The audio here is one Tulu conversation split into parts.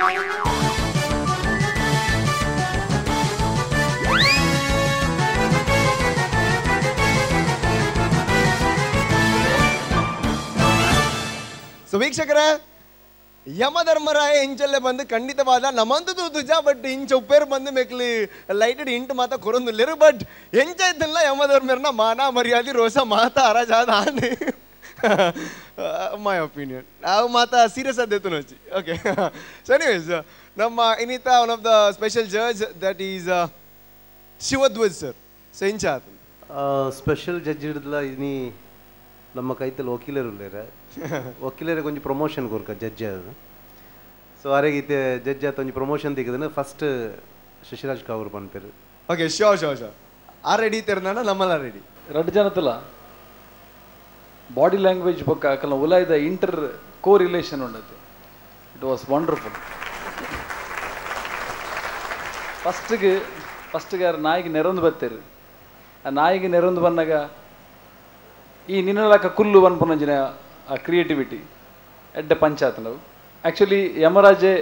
So ವೀಕ್ಷಕರೇ, ಯಮಧರ್ಮರಾಯ ಇಂಚಲ್ಲೇ ಬಂದು ಖಂಡಿತವಾದ ನಮ್ಮಂತದ್ದು ತುಜ ಬಟ್ ಇಂಚ ಉಪ್ಪೇರು ಬಂದು ಮೇಕ್ಲಿ ಲೈಟೆಡ್ ಇಂಟು ಮಾತ ಕೊರೊಂದುಲ್ಲೆರು ಬಟ್ ಎಂಚ ಇದ್ದಲ್ಲ ಯಮಧರ್ಮರ್ನ ಮಾನ ಮರ್ಯಾದೆ ರೋಸ ಮಾತ ಅರಾಜಾದ ಆನೆ my opinion ಅವು ಮಾತ ಸೀರಿಯಸ್ ಆದ ನೋಚಿ. Okay, so anyways ನಮ್ಮ ಇನ್ನಿತ one of the special judge that is Shivadhwaj sir. So ಇಂಚ ಆತ ಸ್ಪೆಷಲ್ ಜಡ್ಜ್ ಹಿಡಿದ್ಲ ಇನಿ ನಮ್ಮ ಕೈತಲ್ಲಿ ವಕೀಲರು ಉಲ್ಲೇರ ವಕೀಲರಿಗೆ ಒಂಜಿ ಪ್ರಮೋಷನ್ ಕೊರ್ಕ ಜಡ್ಜ್ ಅದು. ಸೊ ಅರೆಗೀತೆ ಜಡ್ಜ್ ಆತ ಒಂಜಿ ಪ್ರಮೋಷನ್ ತಿಕ್ಕದನ್ನ ಫಸ್ಟ್ ಶಶಿರಾಜ್ ಕಾವೂರ್ ಪನ್ಪೇರು. Okay, sure sure sure ಆ ರೆಡಿ ತೆರ್ನಾನ ನಮ್ಮಲ್ಲ ರೆಡಿ ರಡ್ಡು ಜನತಲ ಬಾಡಿ ಲ್ಯಾಂಗ್ವೇಜ್ ಬೊಕ್ಕ ಅಕಲ್ನ ಉಲಾಯ್ದ ಇಂಟರ್ ಕೋ ರಿಲೇಷನ್ ಉಂಡತೆ. It was wonderful. ಫಸ್ಟ್ಗೆ ಯಾರು ನಾಯಿಗೆ ನೆರೊಂದು ಬತ್ತೇರು, ಆ ನಾಯಿಗೆ ನೆರೊಂದು ಬಂದಾಗ ಈ ನಿನ್ನಲಕ ಕುಲ್ಲು ಪನ್ಪುನಂಚಿನ ಆ ಕ್ರಿಯೇಟಿವಿಟಿ ಎಡ್ಡೆ ಪಂಚಾಯತ್. ನಾವು ಆ್ಯಕ್ಚುಲಿ ಯಮರಾಜೇ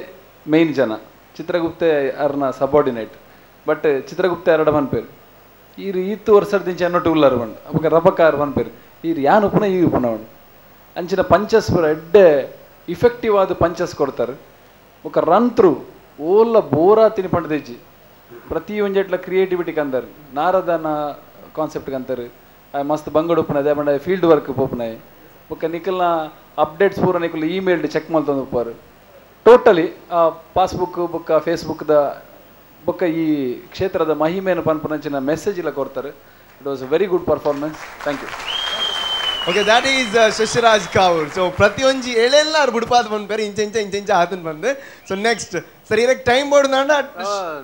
ಮೇನ್ ಜನ, ಚಿತ್ರಗುಪ್ತೆ ಅರ್ನ ಸಬಾರ್ಡಿನೇಟ್, ಬಟ್ ಚಿತ್ರಗುಪ್ತೆ ಎರಡ ಪನ್ಪೇರು ಈರು ಈತ್ತು ವರ್ಷದಿಂಚ ಅನ್ನೊಟ್ಟು ಉಲ್ಲಾರು ಬಂಡು ಅವಾಗ ರಬಕಾರ ಪನ್ಪೇರು ಈರು ಯಾನ್ ಉಪ್ಪುನ ಈ ಉಪ್ಪುನ ಉಂಡು ಅಂಚಿನ ಪಂಚಸ್ ಪೂರ ಎಡ್ಡೆ ಇಫೆಕ್ಟಿವ್ ಆದ ಪಂಚಸ್ ಕೊಡ್ತಾರೆ. ಬೊಕ್ಕ ರನ್ ಥ್ರೂ ಓಲ್ಲ ಬೋರಾ ತಿನಿ ಪಂಡದಿಜ್ಜಿ ಪ್ರತಿ ಒಂಜೆಟ್ಲ ಕ್ರಿಯೇಟಿವಿಟಿ ಕಂದರು ನಾರದನ ಕಾನ್ಸೆಪ್ಟ್ ಕಂತಾರೆ ಮಸ್ತ್ ಬಂಗಡ್ ಉಪ್ಪುನ ಅದೇ ಪಂಡ ಫೀಲ್ಡ್ ವರ್ಕ್ ಪೋಪುನಾಯಿ ಬೊಕ್ಕ ನಿಕಲ್ನ ಅಪ್ಡೇಟ್ಸ್ ಪೂರ ನಿಕಲ್ ಇಮೇಲ್ ಚೆಕ್ ಮಲ್ತೊಂದು ಉಪ್ಪಾರು. ಟೋಟಲಿ ಪಾಸ್ಬುಕ್ ಬೊಕ್ಕ ಫೇಸ್ಬುಕ್ದ ಬೊಕ್ಕ ಈ ಕ್ಷೇತ್ರದ ಮಹಿಮೆಯನ್ನು ಪನ್ಪುನಂಚಿನ ಮೆಸೇಜ್ ಇಲ್ಲ ಕೊಡ್ತಾರೆ. It was a very good performance. Thank you. Okay, that is Shashiraj Kavoor. So ಪ್ರತಿಯೊಂಜಿ ಎಳೆಲ್ಲ ಅವ್ರು ಬುಡ್ಪಾದ ಬಂದ್ಪೇರು ಇಂಚ ಇಂಚ ಇಂಚ ಇಂಚ ಆತನ್ ಬಂದು. So next sir ಇರಕ್ಕೆ ಟೈಮ್ ಬೋರ್ಡ್ ನಾಂಡ.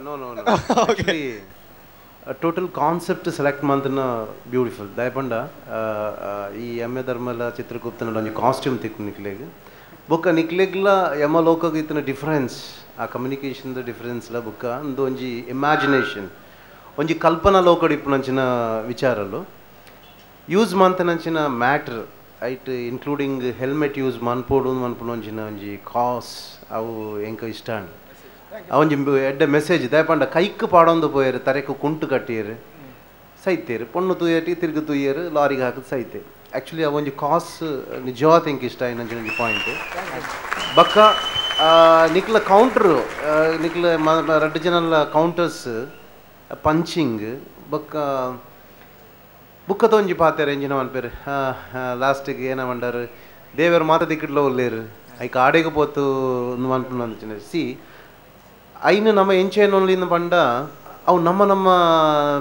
No no no okay, total concept select ಮಂತನ beautiful ದಯಪಂಡ ಈ ಯಮ ಧರ್ಮಲ ಚಿತ್ರಗುಪ್ತನ ಒಂಜಿ ಕಾಸ್ಟ್ಯೂಮ್ ತಿಕ್ಕು ನಿಕ್ಲೆಗ್ ಬೊಕ್ಕ ನಿಕ್ಲೆಗ್ಲ ಯಮಲೋಕಗ್ ಇತ್ತಿನ ಡಿಫರೆನ್ಸ್ ಆ ಕಮ್ಯುನಿಕೇಷನ್ ದ ಡಿಫರೆನ್ಸ್ಲ ಬೊಕ್ಕ ಅಂದು ಒಂಜಿ ಇಮ್ಯಾಜಿನೇಷನ್ ಒಂಜಿ ಕಲ್ಪನಾ ಲೋಕಡ್ ಇಪ್ಪುನಂಚಿನ ವಿಚಾರಲು ಯೂಸ್ ಮಂತನಂಚಿನ ಮ್ಯಾಟ್ರ್ ಐಟ್ including helmet use ಮನ್ಪೋಡು ಮನ್ಪುನಂಚಿನ ಒಂಜಿ ಕಾಸ್ ಅವು ಎಂಕ ಇಷ್ಟ ಒಂಜಿ ಎಡ್ಡೆ ಮೆಸೇಜ್ ದಯಪಂಡ ಕೈಕ್ ಪಾಡೊಂದು ಪೋಯರು ತರೆಕ್ ಕುಂಟು ಕಟ್ಟಿಯರು ಸೈತೇರು ಪೊಣ್ಣು ತೂಯಟಿ ತಿರುಗು ತೂಯರು ಲಾರಿಗೆ ಹಾಕಿದ್ ಸೈತೆ. ಆ್ಯಕ್ಚುಲಿ ಆ ಒಂಜಿ ಕಾಸ್ ನಿಜವಾದ ಎಂಕ್ ಇಷ್ಟ ಆಯ್ನಂಚಿನ ಒಂಜಿ ಪಾಯಿಂಟ್. ಬೊಕ್ಕ ನಿಕ್ಲ ಕೌಂಟ್ರು ನಿಕ್ಲ ರಡ್ಡು ಜನಲ ಕೌಂಟರ್ಸ್ ಪಂಚಿಂಗ್ ಬೊಕ್ಕ ಬುಕ್ಕದ ಒಂಜಿ ಪಾತೆರ ಎಂಜಿನ ಮನ್ಪೇರು ಲಾಸ್ಟಿಗೆ ಏನ ಮಂಡಾರು ದೇವರು ಮಾತ ದಿಕ್ಕಿಡ್ಲ ಒಲ್ಲೇರು ಐಕ್ ಆಡೆಗೆ ಪೋತು ಮನ್ಪುನ ಸಿ ಐನು ನಮ್ಮ ಎಂಚೇನೊಲ್ಲಿಂದ ಪಂಡ ಅವು ನಮ್ಮ ನಮ್ಮ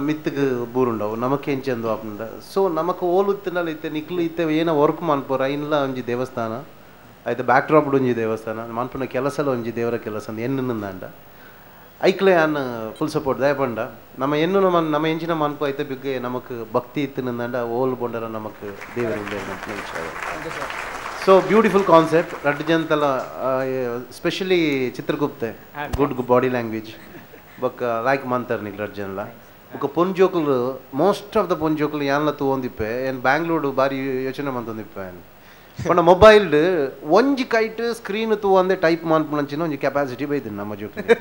ಮಿತ್ತಿಗೆ ಬೂರುಂಡವು ನಮಕ್ ಎಂಚೆಂದು ಆಪುಂಡ. ಸೊ ನಮಕ್ ಓಲು ಇತ್ತಿನಲ್ಲ ಇತ್ತೆ ನಿಕ್ಲು ಇತ್ತೆ ಏನೋ ವರ್ಕ್ ಮನ್ಪೋರು ಐನ್ಲ ಒಂಜಿ ದೇವಸ್ಥಾನ ಐತೆ ಬ್ಯಾಕ್ ಡ್ರಾಪ್ ಒಂಜಿ ದೇವಸ್ಥಾನ ಮನ್ಪುನ ಕೆಲಸಲ ಒಂಜಿ ದೇವರ ಕೆಲಸ ಎನ್ನುಂದಾಂಡ ಐಕ್ಲೆ ಆನ್ ಫುಲ್ support ದಯಪಂಡ ನಮ್ಮ ಎನ್ನು ನಮ್ಮ ನಮ್ಮ ಎಂಚಿನ ಮನ್ಪು ಐತೆ ಬಿಗ್ಗೆ ನಮಕ್ ಭಕ್ತಿ ಇತ್ತಿನಂದಾಂಡ ಓಲ್ ಬೊಂಡರ ನಮಕ್ ದೇವರ ವಿಚಾರ. So beautiful concept ರಡ್ಡು ಜನತಲ specially ಚಿತ್ರಗುಪ್ತೆ good body language ಬೊಕ್ಕ ಲೈಕ್ ಮಂತರ್ ನಿಕ್ ರಡ್ಡು ಜನಲ ಬೊಕ್ಕ ಪೊಂಜೋಕುಲು most of the ಪೊಂಜೋಕುಲು ಯಾನ್ಲ ತೂವೊಂದಿಪ್ಪೆ ಏನ್ ಬ್ಯಾಂಗ್ಳೂರು ಬಾರಿ ಯೋಚನೆ ಮಂತೊಂದಿಪ್ಪೆ ಪಂಡ ಮೊಬೈಲ್ಡ್ ಒಂಜಿ ಕೈಟ್ ಸ್ಕ್ರೀನ್ ತೂವಂದೆ ಟೈಪ್ ಮನ್ಪುನಂಚಿನ ಒಂಜಿ ಕೆಪಾಸಿಟಿ ಬೈದಿನಿ ನಮ್ಮ ಜೋಕುಲು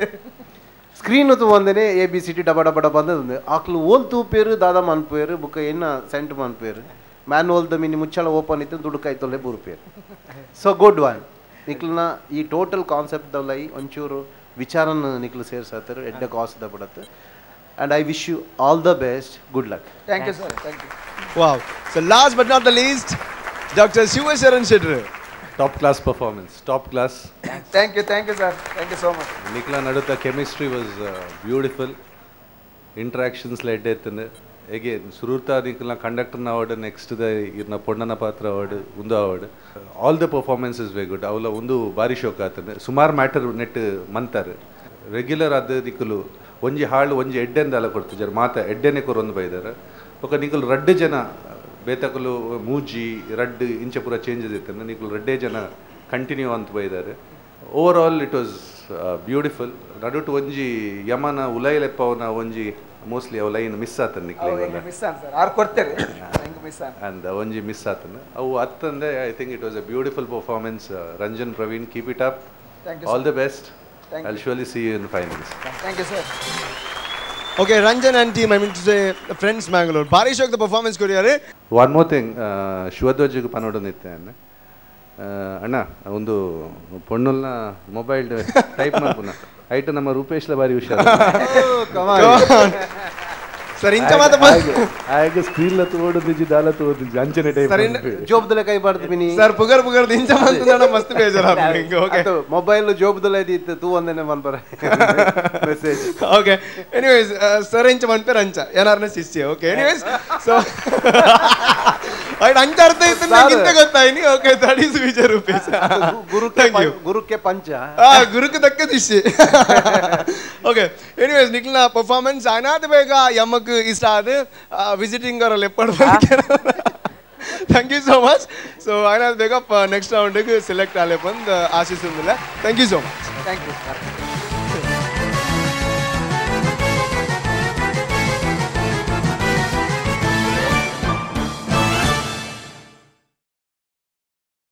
ಸ್ಕ್ರೀನ್ ತೂವಂದೇನೆ A B C D ಡಬ ಡಬ ಡಬ ಅಂದ್ ಆಕ್ಲು ಓಲ್ ತೂಪೇರು ದಾದಾ ಮನ್ಪೇರು ಬೊಕ್ಕ ಎನ್ನ ಸೆಂಟ್ ಮನ್ಪೇರು ಮ್ಯಾನ್ವಲ್ the mini ಮುಚ್ಚಳ ಓಪನ್ ಇತ್ತು ದುಡ್ಡು ಕಾಯ್ತೊಲ್ಲೆ ಬೂರುಪೇರು. So good one ನಿಕ್ಲನ ಈ ಟೋಟಲ್ ಕಾನ್ಸೆಪ್ಟ್ ದಲ್ಲೈ ಒಂಚೂರು ವಿಚಾರನ ನಿಕ್ಲು ಸೇರ್ಸಾತಾರೆ ಎಡ್ಡೆ cost the ಬಿಡತ್ತೆ. And I wish you all the best. Good luck. Thank you sir. Thank you. Wow. So last but not the least doctor Shivasharan Shettar. Top class performance, top class. Thank you, thank you sir, thank you so much. ನಿಕ್ಲ ನಡುತ್ತ chemistry was beautiful, interactions ಎಡ್ಡೆ ಇತ್ತಂದೆ. Again ಸುರೂರ್ತ ನಿಕ್ಲ ಕಂಡಕ್ಟರ್ನ award, next the ಇರ್ನ ಪೊಣ್ಣನ ಪಾತ್ರ award, ಒಂದು award. All the performance is very good. ಅವಲ ಒಂದು ಬಾರಿ ಶೋಕ ಆತಂದೆ ಸುಮಾರು ಮ್ಯಾಟರ್ ನೆಟ್ ಮಂತಾರೆ ರೆಗ್ಯುಲರ್ ಆದ ನಿಕ್ಕಲು ಒಂಜಿ ಹಾಳು ಒಂಜಿ ಎಡ್ಡೆಂದಲ್ಲ ಕೊಡ್ತಿದ್ದಾರೆ ಮಾತ ಎಡ್ಡೆನೆ ಕೊರೊಂದು ಬೈದಾರೆ. ಬೊಕ್ಕ ನಿಕುಲು ರಡ್ಡು ಜನ ಬೇತಕಲು ಮೂಜಿ ರಡ್ಡು ಇಂಚ ಪೂರ ಚೇಂಜಸ್ ಇತ್ತಂದ್ರೆ ನಿಕುಲು ರಡ್ಡೇ ಜನ ಕಂಟಿನ್ಯೂ ಅಂತ ಬೈದಾರೆ. Overall it was beautiful. ನಡುಟು ಒಂಜಿ ಯಮನ ಉಲೈಲೆಪ್ಪವನ ಒಂಜಿ ಮೋಸ್ಟ್ಲಿ ಅವು ಲೈನ್ ಮಿಸ್ ಆತನ ನಿಕ್ಲೆ ಮಿಸ್ ಆನ್ ಸರ್ ಆರ್ ಕೊಡ್ತಾರೆ ಹೆಂಗ್ ಮಿಸ್ ಆನ್ ಅಂದ ಒಂಜಿ ಮಿಸ್ ಆತನ ಅವು ಅತ್ತಂದೆ I think it was a beautiful performance. Ranjan Praveen, keep it up. All the best. I surely see you in finals. Thank you sir. Okay, Ranjan and team, I mean to say friends Mangalore, ಬಾರಿ ಶೋಕ್ ಪರ್ಫಾರ್ಮೆನ್ಸ್ ಕೊರಿಯಾರೆ. ಒನ್ ಮೋರ್ ಥಿಂಗ್, ಶಿವಧ್ವಜಿಗೆ ಪನೋಡೊಂದಿತ್ತೆ ಅಣ್ಣ, ಒಂದು ಪೊಣ್ಣುಲ್ನ ಮೊಬೈಲ್ ಟೈಪ್ ಮಲ್ಪುನ ಐಟ್ ನಮ್ಮ ರೂಪೇಶ್ಲ ಬಾರಿ ಹುಷಾರು. ಸರ್, ಇಂಚ ಮಾತ ಆಗ ಸ್ಕ್ರೀನ್ ಲ ತೋಡುದಿಜ್ಜಿ, ದಾಲ ತೋಡುದಿಜ್ಜಿ, ಅಂಚನೆ ಟೈಪ್. ಜೋಬ್ದಲೆ ಕೈ ಬಾರ್ದು ಮಿನಿ. ಸರ್, ಪುಗರ್ ಪುಗರ್ ಇಂಚ ಮಂತುಂಡ ಮಸ್ತ್ ಬೇಜಾರ್. ಓಕೆ, ಮೊಬೈಲ್ ಜೋಬ್ದಲೆ ಇತ್ತು ತೂ ಒಂದೇನೆ ಮನ್ಪರ ಮೆಸೇಜ್. ಓಕೆ, ಎನಿವೇಸ್, ಸರ್ ಇಂಚ ಮನ್ಪೇರ್ ಅಂಚ ಏನಾರನ ಶಿಷ್ಯ. ಓಕೆ, ಎನಿವೇಸ್, ಸೊ ರೈಟ್, ಅಂಚ ಅರ್ಥ ಇತ್ತು ನಂಗೆ ಇಂತ ಗೊತ್ತಾಯ್ನಿ. Okay, that is Vijay Rupesh. ಗುರುಕ್ಕೆ thank you. ಗುರುಕ್ಕೆ ಪಂಚ. ಆ ಗುರುಕ್ಕೆ ತಕ್ಕ ದಿಶೆ. ಓಕೆ, ಎನಿವೇಸ್, ನಿಕ್ಲ ಪರ್ಫಾರ್ಮೆನ್ಸ್ ಅನಾಥ ಬೇಗ ಯಮಕ್ ಇಷ್ಟ ಆದ ವಿಸಿಟಿಂಗ್ ಅವರಲ್ಲಿ ಎಪ್ಪಡು. Thank you so much. So ಅನಾಥ ಬೇಗ ನೆಕ್ಸ್ಟ್ ರೌಂಡ್ಗೆ ಸೆಲೆಕ್ಟ್ ಆಲೆ ಬಂದು ಆಶಿಸುವುದಿಲ್ಲ. Thank you so much. Thank you.